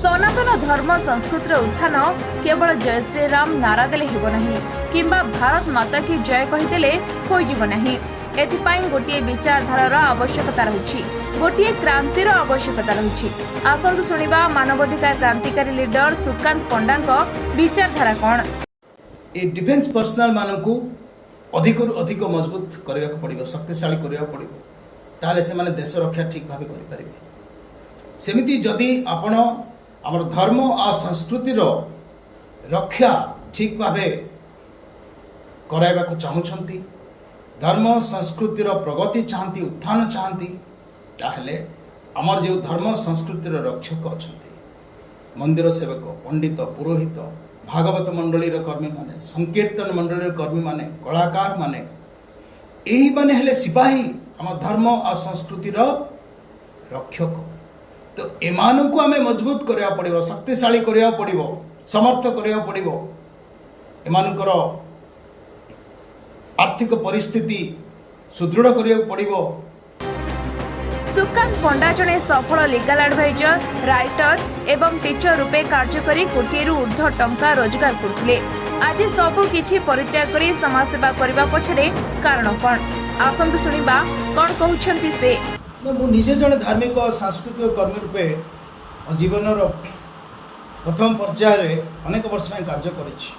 ସନାତନ ଧର୍ମ ସଂସ୍କୃତିର ଉତ୍ଥାନ କେବଳ ଜୟ ଶ୍ରୀରାମ ନାରା ଦେଲେ ହେବ ନାହିଁ କିମ୍ବା ଭାରତ ମାତା କି ଜୟ କହିଦେଲେ ହୋଇଯିବ ନାହିଁ। ଏଥିପାଇଁ ଗୋଟିଏ ବିଚାରଧାରାର ଆବଶ୍ୟକତା ରହିଛି, ଗୋଟିଏ କ୍ରାନ୍ତିର ଆବଶ୍ୟକତା ରହିଛି। ଆସନ୍ତୁ ଶୁଣିବା ମାନବାଧିକାର କ୍ରାନ୍ତିକାରୀ ଲିଡର ସୁକାନ୍ତ ପଣ୍ଡାଙ୍କ ବିଚାରଧାରା କ'ଣ। ଏ ଡିଫେନ୍ସ ପର୍ସନାଲମାନଙ୍କୁ ଅଧିକରୁ ଅଧିକ ମଜବୁତ କରିବାକୁ ପଡ଼ିବ, ଶକ୍ତିଶାଳୀ କରିବାକୁ ପଡ଼ିବ। ତାହେଲେ ସେମାନେ ଦେଶ ରକ୍ଷା ଠିକ୍ ଭାବେ କରିପାରିବେ। ସେମିତି ଯଦି ଆପଣ ଆମର ଧର୍ମ ଆଉ ସଂସ୍କୃତିର ରକ୍ଷା ଠିକ୍ ଭାବେ କରାଇବାକୁ ଚାହୁଁଛନ୍ତି, ଧର୍ମ ସଂସ୍କୃତିର ପ୍ରଗତି ଚାହାନ୍ତି, ଉତ୍ଥାନ ଚାହାନ୍ତି, ତାହେଲେ ଆମର ଯେଉଁ ଧର୍ମ ସଂସ୍କୃତିର ରକ୍ଷକ ଅଛନ୍ତି, ମନ୍ଦିର ସେବକ, ପଣ୍ଡିତ, ପୁରୋହିତ, ଭାଗବତ ମଣ୍ଡଳୀର କର୍ମୀମାନେ, ସଂକୀର୍ତ୍ତନ ମଣ୍ଡଳୀର କର୍ମୀମାନେ, କଳାକାରମାନେ, ଏଇମାନେ ହେଲେ ସିପାହୀ, ଆମ ଧର୍ମ ଆଉ ସଂସ୍କୃତିର ରକ୍ଷକ। ତ ଏମାନଙ୍କୁ ଆମେ ମଜବୁତ କରିବାକୁ ପଡ଼ିବ, ଶକ୍ତିଶାଳୀ କରିବାକୁ ପଡ଼ିବ, ସମର୍ଥ କରିବାକୁ ପଡ଼ିବ। ଏମାନଙ୍କର ଆର୍ଥିକ ପରିସ୍ଥିତି ସୁଦୃଢ଼ କରିବାକୁ ପଡ଼ିବ। ସୁକାନ୍ତ ପଣ୍ଡା ଜଣେ ସଫଳ ଲିଗାଲ ଆଡଭାଇଜର, ରାଇଟର ଏବଂ ଟିଚର ରୂପେ କାର୍ଯ୍ୟ କରି କୋଟିଏରୁ ଉର୍ଦ୍ଧ୍ୱ ଟଙ୍କା ରୋଜଗାର କରୁଥିଲେ। ଆଜି ସବୁ କିଛି ପରିତ୍ୟାଗ କରି ସମାଜସେବା କରିବା ପଛରେ କାରଣ କ'ଣ? ଆସନ୍ତୁ ଶୁଣିବା କ'ଣ କହୁଛନ୍ତି ସେ। ନା, ମୁଁ ନିଜେ ଜଣେ ଧାର୍ମିକ ସାଂସ୍କୃତିକ କର୍ମୀ ରୂପେ ମୋ ଜୀବନର ପ୍ରଥମ ପର୍ଯ୍ୟାୟରେ ଅନେକ ବର୍ଷ ପାଇଁ କାର୍ଯ୍ୟ କରିଛି।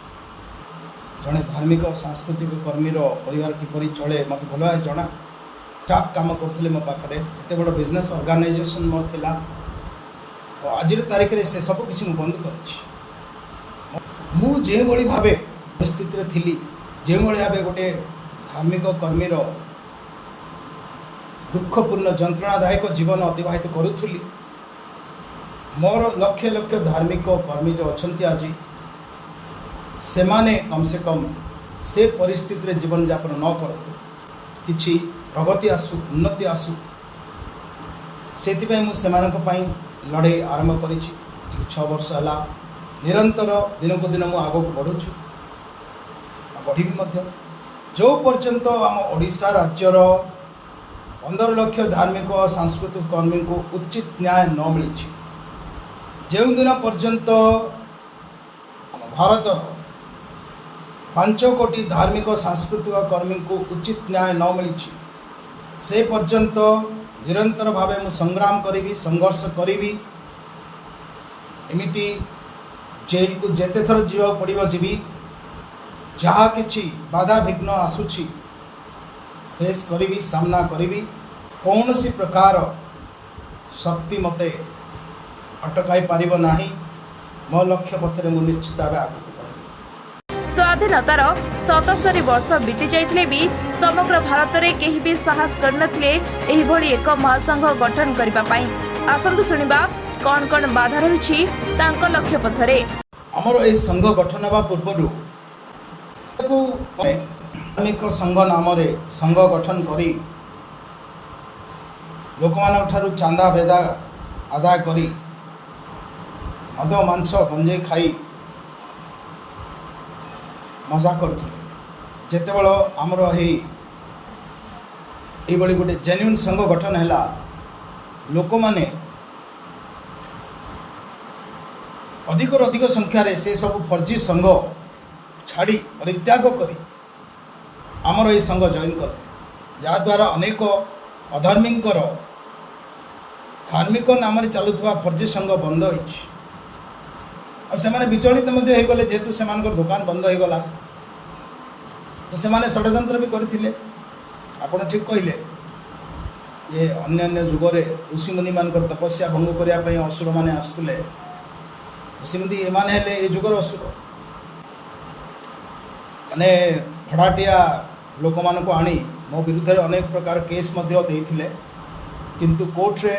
ଜଣେ ଧାର୍ମିକ ସାଂସ୍କୃତିକ କର୍ମୀର ପରିବାର କିପରି ଚଳେ, ମୋତେ ଭଲ ଭାବେ ଜଣା। ଷ୍ଟାଫ୍ କାମ କରୁଥିଲେ ମୋ ପାଖରେ, ଏତେ ବଡ଼ ବିଜନେସ୍ ଅର୍ଗାନାଇଜେସନ୍ ମୋର ଥିଲା। ଆଉ ଆଜିର ତାରିଖରେ ସେ ସବୁ କିଛି ମୁଁ ବନ୍ଦ କରିଛି। ମୁଁ ଯେଉଁଭଳି ଭାବେ ପରିସ୍ଥିତିରେ ଥିଲି, ଯେଉଁଭଳି ଭାବେ ଗୋଟେ ଧାର୍ମିକ କର୍ମୀର ଦୁଃଖପୂର୍ଣ୍ଣ ଯନ୍ତ୍ରଣାଦାୟକ ଜୀବନ ଅତିବାହିତ କରୁଥିଲି, ମୋର ଲକ୍ଷ ଲକ୍ଷ ଧାର୍ମିକ କର୍ମୀ ଯେଉଁ ଅଛନ୍ତି ଆଜି, ସେମାନେ କମ୍ ସେ କମ୍ ସେ ପରିସ୍ଥିତିରେ ଜୀବନଯାପନ ନ କରନ୍ତୁ, କିଛି ପ୍ରଗତି ଆସୁ, ଉନ୍ନତି ଆସୁ, ସେଥିପାଇଁ ମୁଁ ସେମାନଙ୍କ ପାଇଁ ଲଢ଼େଇ ଆରମ୍ଭ କରିଛି। ଆଜିକି 6 ବର୍ଷ ହେଲା ନିରନ୍ତର ଦିନକୁ ଦିନ ମୁଁ ଆଗକୁ ବଢ଼ୁଛୁ ଆଉ ବଢ଼ିବି ମଧ୍ୟ। ଯେଉଁ ପର୍ଯ୍ୟନ୍ତ ଆମ ଓଡ଼ିଶା ରାଜ୍ୟର 15 ଲକ୍ଷ ଧାର୍ମିକ ସାଂସ୍କୃତିକ କର୍ମୀଙ୍କୁ ଉଚିତ ନ୍ୟାୟ ନ ମିଳିଛି, ଯେଉଁଦିନ ପର୍ଯ୍ୟନ୍ତ ଆମ ଭାରତର 5 କୋଟି ଧାର୍ମିକ ସାଂସ୍କୃତିକ କର୍ମୀଙ୍କୁ ଉଚିତ ନ୍ୟାୟ ନ ମିଳିଛି, ସେ ପର୍ଯ୍ୟନ୍ତ ନିରନ୍ତର ଭାବେ ମୁଁ ସଂଗ୍ରାମ କରିବି, ସଂଘର୍ଷ କରିବି। ଏମିତି ଜେଲକୁ ଯେତେ ଥର ଯିବାକୁ ପଡ଼ିବ ଯିବି। ଯାହା କିଛି ବାଧାବିଘ୍ନ ଆସୁଛି, ଫେସ୍ କରିବି, ସାମ୍ନା କରିବି। କୌଣସି ପ୍ରକାର ଶକ୍ତି ମୋତେ ଅଟକାଇ ପାରିବ ନାହିଁ। ମୋ ଲକ୍ଷ୍ୟ ପଥରେ ମୁଁ ନିଶ୍ଚିତ ଭାବେ ଆଗକୁ ବଢ଼ିବି। ସ୍ୱାଧୀନତାର 77 ବର୍ଷ ବିତି ଯାଇଥିଲେ ବି ସମଗ୍ର ଭାରତରେ କେହି ବି ସାହସ କରିନଥିଲେ ଏହିଭଳି ଏକ ମହାସଂଘ ଗଠନ କରିବା ପାଇଁ। ଆସନ୍ତୁ ଶୁଣିବା କ'ଣ କ'ଣ ବାଧା ରହିଛି ତାଙ୍କ ଲକ୍ଷ୍ୟ ପଥରେ। ଆମର ଏହି ସଂଘ ଗଠନ ହେବା ପୂର୍ବରୁ ତାକୁ ଧାର୍ମିକ ସଂଘ ନାମରେ ସଂଘ ଗଠନ କରି ଲୋକମାନଙ୍କ ଠାରୁ ଚାନ୍ଦା ବେଦା ଆଦାୟ କରି ମଦ, ମାଂସ, ଗଞ୍ଜେଇ ଖାଇ ମଜା କରୁଥିଲେ। ଯେତେବେଳେ ଆମର ଏଇଭଳି ଗୋଟେ ଜେନ୍ୟୁନ୍ ସଂଘ ଗଠନ ହେଲା, ଲୋକମାନେ ଅଧିକରୁ ଅଧିକ ସଂଖ୍ୟାରେ ସେ ସବୁ ଫର୍ଜି ସଂଘ ଛାଡ଼ି, ପରିତ୍ୟାଗ କରି ଆମର ଏହି ସଂଘ ଜଏନ୍ କଲେ, ଯାହାଦ୍ୱାରା ଅନେକ ଅଧର୍ମୀଙ୍କର ଧାର୍ମିକ ନାମରେ ଚାଲୁଥିବା ଫର୍ଜି ସଂଘ ବନ୍ଦ ହୋଇଛି। ଆଉ ସେମାନେ ବିଚଳିତ ମଧ୍ୟ ହୋଇଗଲେ। ଯେହେତୁ ସେମାନଙ୍କର ଦୋକାନ ବନ୍ଦ ହୋଇଗଲା, ତ ସେମାନେ ଷଡ଼ଯନ୍ତ୍ର ବି କରିଥିଲେ। ଆପଣ ଠିକ୍ କହିଲେ ଯେ ଅନ୍ୟାନ୍ୟ ଯୁଗରେ ଋଷିମୁନିମାନଙ୍କର ତପସ୍ୟା ଭଙ୍ଗ କରିବା ପାଇଁ ଅସୁରମାନେ ଆସୁଥିଲେ। ତ ସେମିତି ଏମାନେ ହେଲେ ଏ ଯୁଗର ଅସୁର। ମାନେ ଭଡ଼ାଟିଆ ଲୋକମାନଙ୍କୁ ଆଣି ମୋ ବିରୁଦ୍ଧରେ ଅନେକ ପ୍ରକାର କେସ୍ ମଧ୍ୟ ଦେଇଥିଲେ। କିନ୍ତୁ କୋର୍ଟରେ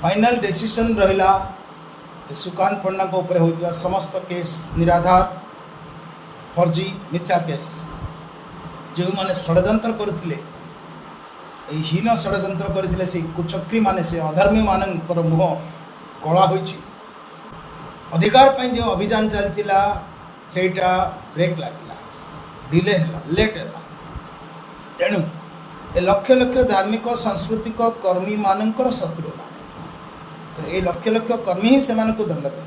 ଫାଇନାଲ ଡିସିସନ୍ ରହିଲା ଯେ ସୁକାନ୍ତ ପଣ୍ଡାଙ୍କ ଉପରେ ହୋଇଥିବା ସମସ୍ତ କେସ୍ ନିରାଧାର, ଫର୍ଜି, ମିଥ୍ୟା କେସ୍। ଯେଉଁମାନେ ଷଡ଼ଯନ୍ତ୍ର କରୁଥିଲେ, ଏହି ହୀନ ଷଡ଼ଯନ୍ତ୍ର କରିଥିଲେ, ସେଇ କୁଚକ୍ରୀମାନେ, ସେ ଅଧର୍ମୀମାନଙ୍କର ମୁହଁ କଳା ହୋଇଛି। ଅଧିକାର ପାଇଁ ଯେଉଁ ଅଭିଯାନ ଚାଲିଥିଲା, ସେଇଟା ବ୍ରେକ୍ ଲାଗିଲା, ଡିଲେ ହେଲା, ଲେଟ୍ ହେଲା। ତେଣୁ ଏ ଲକ୍ଷ ଲକ୍ଷ ଧାର୍ମିକ ସାଂସ୍କୃତିକ କର୍ମୀମାନଙ୍କର ଶତ୍ରୁମାନେ ତ ଏଇ ଲକ୍ଷ ଲକ୍ଷ କର୍ମୀ ହିଁ ସେମାନଙ୍କୁ ଦଣ୍ଡ ଦେବେ।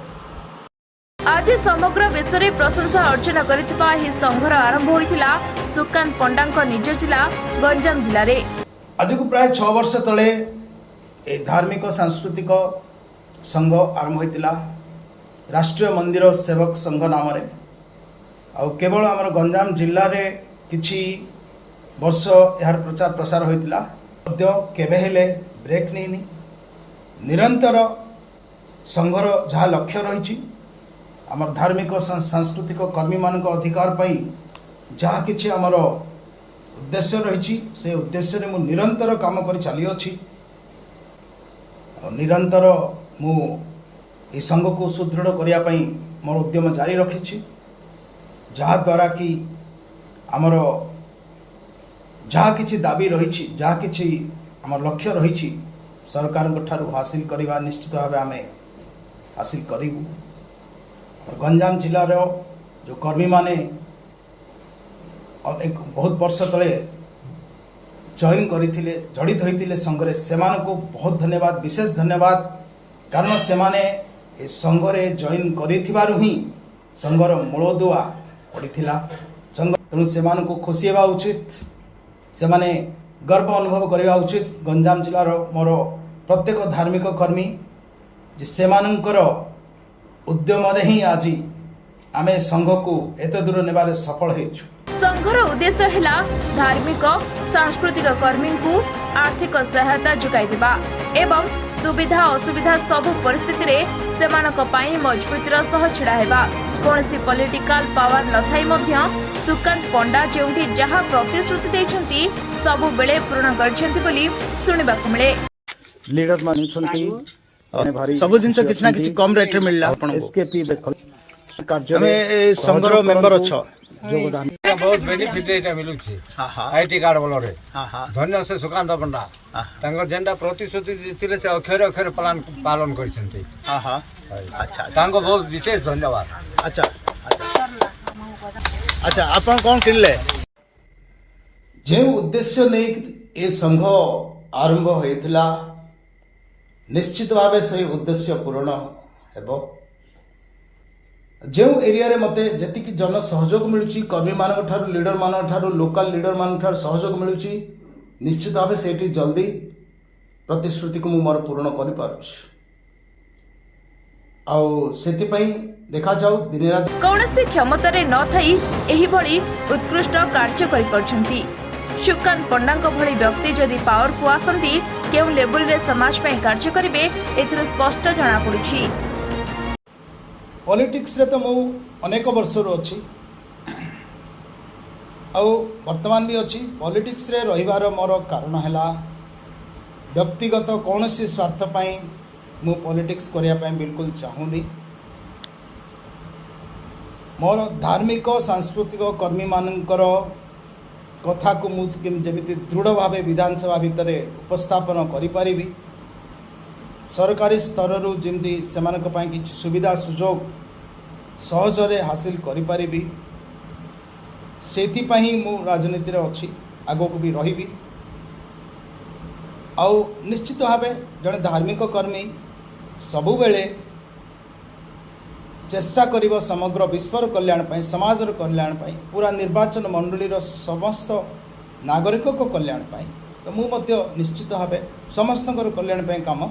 ଆଜି ସମଗ୍ର ବିଶ୍ୱରେ ପ୍ରଶଂସା ଅର୍ଜନ କରିଥିବା ଏହି ସଂଘର ଆରମ୍ଭ ହୋଇଥିଲା ସୁକାନ୍ତ ପଣ୍ଡାଙ୍କ ନିଜ ଜିଲ୍ଲା ଗଞ୍ଜାମ ଜିଲ୍ଲାରେ। ଆଜକୁ ପ୍ରାୟ 6 ବର୍ଷ ତଳେ ଏ ଧାର୍ମିକ ସାଂସ୍କୃତିକ ସଂଘ ଆରମ୍ଭ ହୋଇଥିଲା ରାଷ୍ଟ୍ରୀୟ ମନ୍ଦିର ସେବକ ସଂଘ ନାମରେ। ଆଉ କେବଳ ଆମର ଗଞ୍ଜାମ ଜିଲ୍ଲାରେ କିଛି ବର୍ଷ ଏହାର ପ୍ରଚାର ପ୍ରସାର ହୋଇଥିଲା। ମଧ୍ୟ କେବେ ହେଲେ ବ୍ରେକ୍ ନେଇନି। ନିରନ୍ତର ସଂଘର ଯାହା ଲକ୍ଷ୍ୟ ରହିଛି, ଆମର ଧାର୍ମିକ ସାଂସ୍କୃତିକ କର୍ମୀମାନଙ୍କ ଅଧିକାର ପାଇଁ ଯାହା କିଛି ଆମର ଉଦ୍ଦେଶ୍ୟ ରହିଛି, ସେ ଉଦ୍ଦେଶ୍ୟରେ ମୁଁ ନିରନ୍ତର କାମ କରି ଚାଲିଅଛି। ଆଉ ନିରନ୍ତର ମୁଁ ଏ ସଂଘକୁ ସୁଦୃଢ଼ କରିବା ପାଇଁ ମୋର ଉଦ୍ୟମ ଜାରି ରଖିଛି, ଯାହାଦ୍ୱାରା କି ଆମର ଯାହା କିଛି ଦାବି ରହିଛି, ଯାହା କିଛି ଆମର ଲକ୍ଷ୍ୟ ରହିଛି, ସରକାରଙ୍କ ଠାରୁ ହାସିଲ କରିବା, ନିଶ୍ଚିତ ଭାବେ ଆମେ ହାସିଲ କରିବୁ। ଆମର ଗଞ୍ଜାମ ଜିଲ୍ଲାର ଯେଉଁ କର୍ମୀମାନେ ଅନେକ ବହୁତ ବର୍ଷ ତଳେ ଜଏନ୍ କରିଥିଲେ, ଜଡ଼ିତ ହୋଇଥିଲେ ସଂଘରେ, ସେମାନଙ୍କୁ ବହୁତ ଧନ୍ୟବାଦ, ବିଶେଷ ଧନ୍ୟବାଦ। କାରଣ ସେମାନେ ଏ ସଂଘରେ ଜଏନ୍ କରିଥିବାରୁ ହିଁ ସଂଘର ମୂଳଦୁଆ ପଡ଼ିଥିଲା ସଂଘ। ତେଣୁ ସେମାନଙ୍କୁ ଖୁସି ହେବା ଉଚିତ, ସେମାନେ ଗର୍ବ ଅନୁଭବ କରିବା ଉଚିତ, ଗଞ୍ଜାମ ଜିଲ୍ଲାର ମୋର ପ୍ରତ୍ୟେକ ଧାର୍ମିକ କର୍ମୀ, ଯେ ସେମାନଙ୍କର ଉଦ୍ୟମରେ ହିଁ ଆଜି ଆମେ ସଂଘକୁ ଏତେ ଦୂର ନେବାରେ ସଫଳ ହେଇଛୁ। ସଂଘର ଉଦ୍ଦେଶ୍ୟ ହେଲା ଧାର୍ମିକ ସାଂସ୍କୃତିକ କର୍ମୀଙ୍କୁ ଆର୍ଥିକ ସହାୟତା ଯୋଗାଇ ଦେବା ଏବଂ ସୁବିଧା ଅସୁବିଧା ସବୁ ପରିସ୍ଥିତିରେ ସେମାନଙ୍କ ପାଇଁ ମଜବୁତିର ସହ ଛିଡ଼ା ହେବା। କୌଣସି ପଲିଟିକାଲ ପାୱାର ନଥାଇ ମଧ୍ୟ ସୁକାନ୍ତ ପଣ୍ଡା ଯେଉଁଠି ଯାହା ପ୍ରତିଶ୍ରୁତି ଦେଇଛନ୍ତି, ସବୁବେଳେ ପୂରଣ କରିଛନ୍ତି ବୋଲି ଶୁଣିବାକୁ ମିଳେ। ଲିଡର ମାନେ ଅଛନ୍ତି ଭାରି। ସବୁ ଜିନିଷ କିଛି ନା କିଛି କମ ରେଟରେ ମିଳିଲା ଆପଣଙ୍କୁ। ଏସ୍କେପି କାର୍ଯ୍ୟରେ ତମେ ଏ ସଂଘର ସହଯୋଗ ମେମ୍ବର କରନ୍ତୁ, ଅଛ? ଯୋଗଦାନ। ବହୁତ ବେନିଫିଟ ଏଇଟା ମିଳୁଛି ହଁ ହଁ IT card ବଳରେ। ହଁ ହଁ ଧନ୍ୟ ସେ ସୁକାନ୍ତ ପଣ୍ଡା। ତାଙ୍କର ଯେନ୍ଟା ପ୍ରତିଶ୍ରୁତି ଦେଇଥିଲେ, ସେ ଅକ୍ଷରେ ଅକ୍ଷରେ ପାଳନ କରିଛନ୍ତି। ହଁ ହଁ ଆଚ୍ଛା। ତାଙ୍କୁ ବହୁତ ବିଶେଷ ଧନ୍ୟବାଦ। ଆଚ୍ଛା ଆଚ୍ଛା ଆଚ୍ଛା, ଆପଣ କ'ଣ କିଣିଲେ? ଯେଉଁ ଉଦ୍ଦେଶ୍ୟ ନେଇ ଏ ସଂଘ ଆରମ୍ଭ ହୋଇଥିଲା, ନିଶ୍ଚିତ ଭାବେ ସେହି ଉଦ୍ଦେଶ୍ୟ ପୂରଣ ହେବ। ଯେଉଁ ଏରିଆରେ ମୋତେ ଯେତିକି ଜନ ସହଯୋଗ ମିଳୁଛି, କର୍ମୀମାନଙ୍କ ଠାରୁ, ଲିଡରମାନଙ୍କ ଠାରୁ, ଲୋକାଲ ଲିଡରମାନଙ୍କ ଠାରୁ ସହଯୋଗ ମିଳୁଛି, ନିଶ୍ଚିତ ଭାବେ ସେଇଠି ଜଲ୍ଦି ପ୍ରତିଶ୍ରୁତିକୁ ମୁଁ ମୋର ପୂରଣ କରିପାରୁଛି। ଆଉ ସେଥିପାଇଁ ଦେଖାଯାଉ ଦିନେ ନା କୌଣସି କ୍ଷମତାରେ ନଥାଇ ଏହିଭଳି ଉତ୍କୃଷ୍ଟ କାର୍ଯ୍ୟ କରିପାରୁଛନ୍ତି। ସୁକାନ୍ତ ପଣ୍ଡାଙ୍କ ଭଳି ବ୍ୟକ୍ତି ଯଦି ପାୱାରକୁ ଆସନ୍ତି, କେଉଁ ଲେବୁଲରେ ସମାଜ ପାଇଁ କାର୍ଯ୍ୟ କରିବେ, ଏଥିରୁ ସ୍ପଷ୍ଟ ଜଣାପଡୁଛି। ପଲିଟିକ୍ସରେ ତ ମୁଁ ଅନେକ ବର୍ଷରୁ ଅଛି ଆଉ ବର୍ତ୍ତମାନ ବି ଅଛି। ପଲିଟିକ୍ସରେ ରହିବାର ମୋର କାରଣ ହେଲା, ବ୍ୟକ୍ତିଗତ କୌଣସି ସ୍ୱାର୍ଥ ପାଇଁ ମୁଁ ପଲିଟିକ୍ସ କରିବା ପାଇଁ ବିଲକୁଲ ଚାହୁଁନି। ମୋର ଧାର୍ମିକ ସାଂସ୍କୃତିକ କର୍ମୀମାନଙ୍କର କଥାକୁ ମୁଁ ଯେମିତି ଦୃଢ଼ ଭାବେ ବିଧାନସଭା ଭିତରେ ଉପସ୍ଥାପନ କରିପାରିବି, ସରକାରୀ ସ୍ତରରୁ ଯେମିତି ସେମାନଙ୍କ ପାଇଁ କିଛି ସୁବିଧା ସୁଯୋଗ ସହଜରେ ହାସିଲ କରିପାରିବି, ସେଇଥିପାଇଁ ହିଁ ମୁଁ ରାଜନୀତିରେ ଅଛି, ଆଗକୁ ବି ରହିବି। ଆଉ ନିଶ୍ଚିତ ଭାବେ ଜଣେ ଧାର୍ମିକ କର୍ମୀ ସବୁବେଳେ ଚେଷ୍ଟା କରିବ ସମଗ୍ର ବିଶ୍ୱର କଲ୍ୟାଣ ପାଇଁ, ସମାଜର କଲ୍ୟାଣ ପାଇଁ, ପୁରା ନିର୍ବାଚନ ମଣ୍ଡଳୀର ସମସ୍ତ ନାଗରିକଙ୍କ କଲ୍ୟାଣ ପାଇଁ। ତ ମୁଁ ମଧ୍ୟ ନିଶ୍ଚିତ ଭାବେ ସମସ୍ତଙ୍କର କଲ୍ୟାଣ ପାଇଁ କାମ